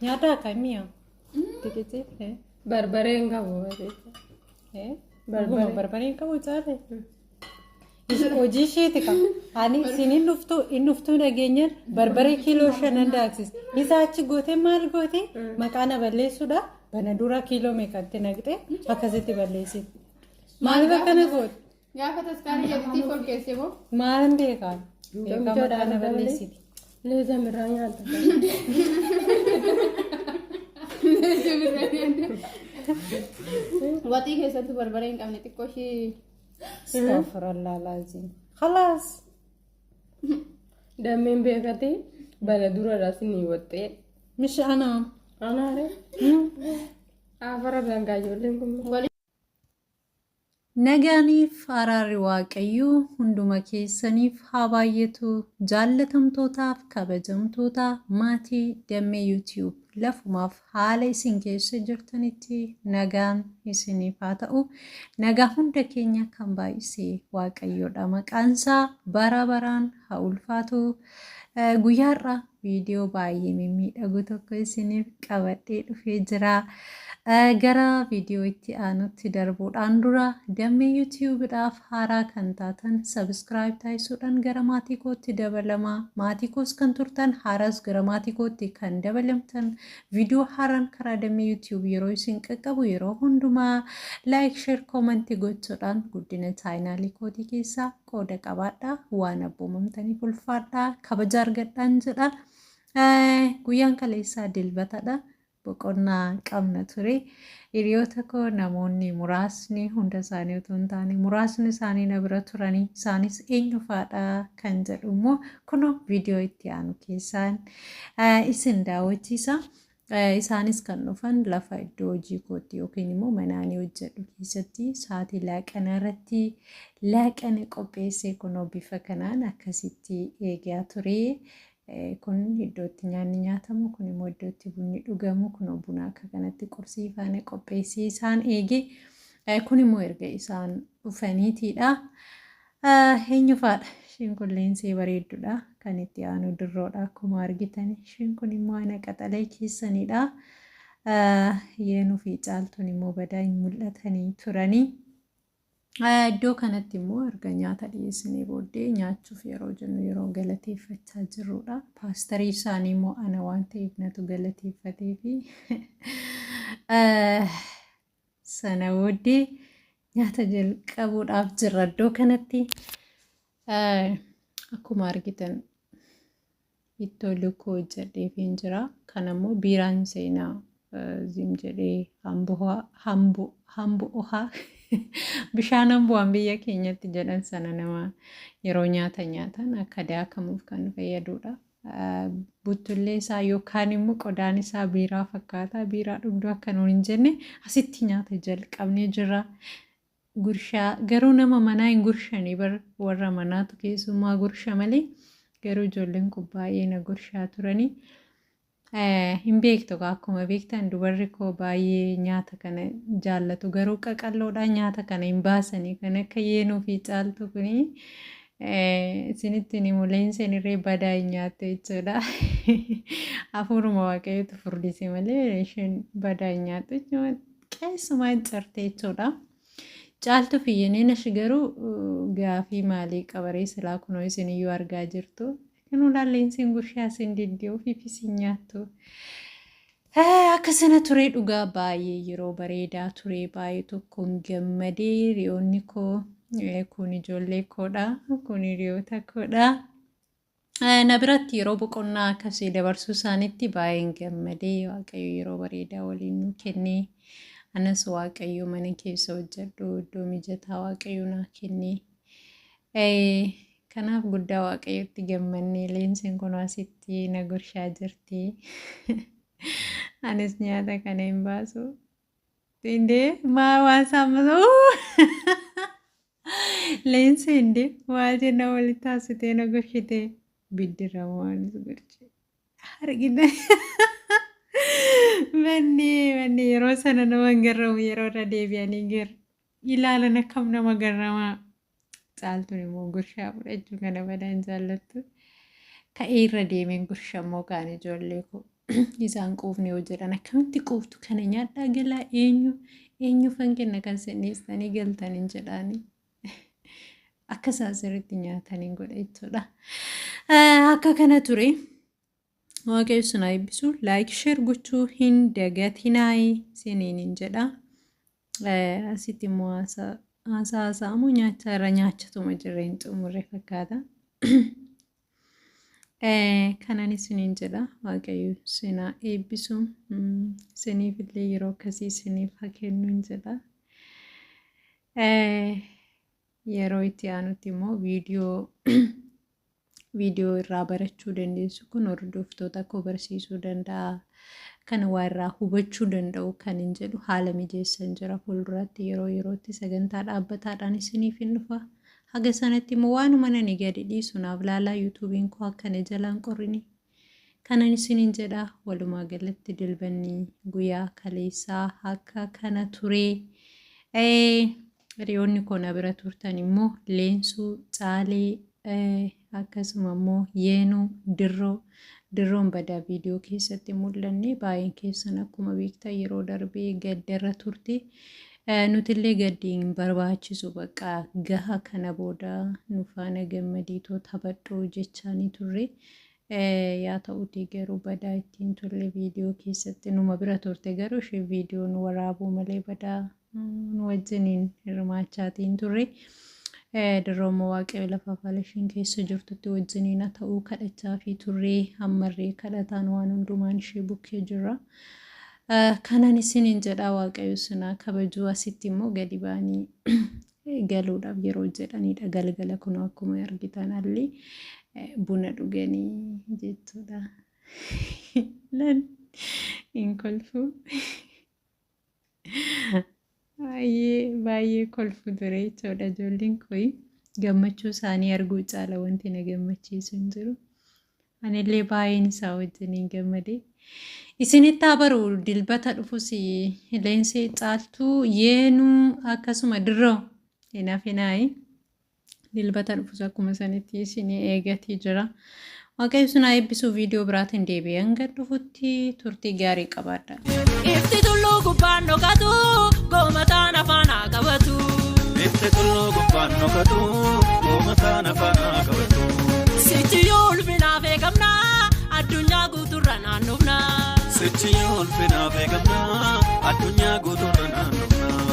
Nyaata akkamii yaa? Tikitii? Barbaree hin qabu. Dhuguma barbaree hin qabu caale. Hojii isheeti qaba. Ani isin hin dhuftu hin dhuftuu nageenyaan barbaree kiiloo shanan daaksisa. Isa achi gootee maal gootee maqaa na balleessuudha. Bana dura kiiloo meeqatti naqxee akkasitti balleessiti. Maaliif akkana goote? Gaafa taskaarii jedhutti ol keesse moo? Maalan beekaan? Beekaa maqaa na balleessiti. Leeza mirraa nyaata. Waxii keessattuu barbaree hin qabne xiqqoo ishii. Astaghfirullah laazim. Khalaas. Dammeen beekati bana durarraa sinii waxxee. Mish ana. Anaare. Afara dangaa ijoolleen kun. Nagaaniif araarri Waaqayyoo hunduma keessaniif haa baay'atu jaallatamtootaaf kabajamtoota maatii Dammee YouTube lafumaaf haala isin keessa jirtanitti nagaan isiniif haa ta'u. Nagaa hunda keenya kan baay'ise Waaqayyoodha. Maqaansaa bara baraan haa ulfaatu. Guyyaa har'aa viidiyoo baay'ee mimmiidhagu tokko isiniif qabadhee dhufee jira. Gara viidiyoo itti aanutti darbuudhaan dura Dammee YouTube'dhaaf haaraa kan taatan subscribe taasisuudhaan gara maatii kootti dabalamaa. Maatii koos kan turtan haaraas gara maatii kootti kan dabalamtan viidiyoo haaraan karaa Dammee YouTube yeroo isin qaqqabu yeroo hundumaa like, share, comment gochuudhaan guddina chaayinaalii kootii keessaa qooda qabaadhaa. Waan abboomamtaniif ulfaadhaa. Kabaja argadhaan jedha. Guyyaan kaleessaa dilbatadha. Boqonnaa qabna ture. Hiriyoota koo namoonni muraasni hunda isaanii otoo hin taane muraasni isaanii na bira turanii isaanis eenyu faadha kan jedhu immoo kunoo viidiyoo itti aanu keessaan isin daawwachiisa. Isaanis kan dhufan lafa iddoo hojii kootti yookiin immoo mana ani hojjedhu keessatti sa'aatii laaqanaa irratti laaqana qopheessee kunoo bifa kanaan akkasitti eegaa ture. Kun iddoo itti nyaanni nyaatamu, kun immoo iddoo itti bunni dhugamu, kunoo buna akka kanatti qursii faana qopheessee isaan eege. Kun immoo erga isaan dhufaniitiidha. Eenyu faadha? Ishiin kun leensee bareeddudha. Kan itti aanu dirroodha akkuma argitan. Ishiin kun immoo ana qaxalee keessanidha. Yeenuu fi caaltuun immoo badaa hin mul'atanii turanii. Iddoo kanatti immoo erga nyaata dhiyeessinee booddee nyaachuuf yeroo jennu yeroo galateeffachaa jirrudha. Paastarii isaanii immoo ana waan ta'eef natu galateeffatee fi Sana booddee nyaata jalqabuudhaaf jirra iddoo kanatti. Akkuma argitan ittoo lukkuu hojjedheefiin jira. Kan ammoo biiraan seenaa zim jedhee hambo ohaa bishaan hambu'aan biyya keenyatti jedhan sana nama yeroo nyaata nyaatan akka daakamuuf kan fayyadudha. Buttullee isaa yookaan immoo qodaan isaa biiraa fakkaata. Biiraa dhugduu akka nuun hin jenne asitti nyaata jalqabnee jirra. Gurshaa garuu nama manaa hin gurshanii bar warra manaatu keessummaa gursha malee garuu ijoolleen kun baay'ee na gurshaa turanii. Hin beektu akkuma beektan dubarri koo baay'ee nyaata kana jaallatu garuu qaqalloodhaa nyaata kana hin baasanii kan akka yeenuu fi caaltu kuni isinitti himu leenseen irree badaa hin nyaattu jechuudha. Hafuuruma waaqayyootu furdise malee isheen badaa hin nyaattu jechuudha. Qeessumaa hin carte jechuudha. Caaltuu fi yeneenash garuu gaafii maalii qabaree silaa kunoo isin iyyuu argaa jirtu. Kan leensiin gurshaa isin diddi ofiif isin nyaattu. Akka sana turee dhugaa baay'ee yeroo bareedaa turee baay'ee tokkoon gammadee hiriyoonni koo kun ijoollee koodha kun hiriyoota koodha. Na biratti yeroo boqonnaa akkasii dabarsuu isaaniitti baay'een gammadee waaqayyo yeroo bareedaa waliin nu kennee anas waaqayyo mana keessa hojjedhu iddoo mijataa waaqayyo naa kennee. Kanaaf guddaa waaqayyotti gammannee leensiin kun asitti na gurshaa jirti. Anis nyaata kana hin baasu. Indee maa waan saammasu. Leensi indee maal jenna walitti taasitee na gurshite. Biddira waanis gurche. Argina. Manni manni yeroo sana nama hin garramu yeroo irra deebi'anii gar ilaalan akkam nama garramaa. Caaltuun immoo gurshaa fudhachuu kana badaa hin jaallattu. Ka'ee irra deemeen gurshammoo kaan ijoollee koo isaan quufne yoo jedhan akkamitti quuftu kana nyaadhaa galaa eenyu eenyuufan kenna kan sinniistanii galtaniin jedhaanii. Akka isaan sirriitti nyaataniin godha jechuudha. Akka kana ture. Waaqayyo isin haa eebbisu. Like share gochuu hin dagatinaayi isiniin hin jedha. Asitti immoo haasaa haasa'amu nyaachaa irra nyaachatuma jirra hin xumurre fakkaata. Kanan isiniin jedha Waaqayyo isin haa eebbisu. Isiniif illee yeroo akkasii isiniif haa kennu hin jedha. Yeroo itti aanutti immoo viidiyoo viidiyoo irraa barachuu dandeessu kun hordoftoota koo barsiisuu danda'a. Kan waa irraa hubachuu danda'u kan hin jedhu haala mijeessan jira fuulduratti yeroo yerootti sagantaa dhaabbataadhaan isiniif hin dhufa. Haga sanatti immoo waanuma nani gadi dhiisu naaf laalaa yuutuubiin koo akkana jalaan qorrini. Kanan isiniin jedha walumaa galatti dilbanni guyyaa kaleessaa akka kana ture. Hiriyoonni koo na bira turtan immoo Leensuu, Caalee, akkasuma immoo Yeenuu, Dirroo. Dirroon badaa viidiyoo keessatti mul'anne baay'een keessan akkuma beektan yeroo darbee gaddarra turte. Nutillee gaddi hin barbaachisu bakka gaha kana booda nu faana gammadiitoo taphadhuu jechaanii turre. Yaa ta'utii garuu badaa ittiin turre viidiyoo keessatti numa bira turte garuu ishee viidiyoo nu waraabuu malee badaa nu wajjiniin hirmaachaatiin turre. Dirrooma waaqayyo lafa faala ishiin keessa jirtutti wajjiniin haa ta'uu kadhachaa fi turree ammarree kadhataan waan hundumaan ishee bukkee jirra. Kanan isiniin jedhaa waaqayyo sinaa kabajuu asitti immoo gadi ba'anii galuudhaaf yeroo jedhanidha. Galgala kun akkuma argitan alli buna dhuganii jechuudha. Lan hin kolfu. Baay'ee baay'ee kolfu ture jechuudha ijoolleen koo gammachuu isaanii arguu caala wanti na gammachiisu hin jiru. Anillee baay'een isaa wajjiniin gammade. Isinitti haa baru dilbata dhufus leensee caaltuu yeenuu akkasuma dirroo hin hafinaayi. Dilbata dhufus akkuma sanitti isinii eegatii jira. Waaqayyo isin haa eebbisu viidiyoo biraatiin deebi'ee hanga dhufutti turtii gaarii qabaadha. Ifti tulluu gubbaan dhokatu goomataan afaan haa qabatu. Ifti tulluu gubbaan dhokatu goomataan afaan haa qabatu. Sichi yoo ulfinaaf eegamna addunyaa guutuurra naannofna. Sichi yoo ulfinaaf eegamna addunyaa guutuurra.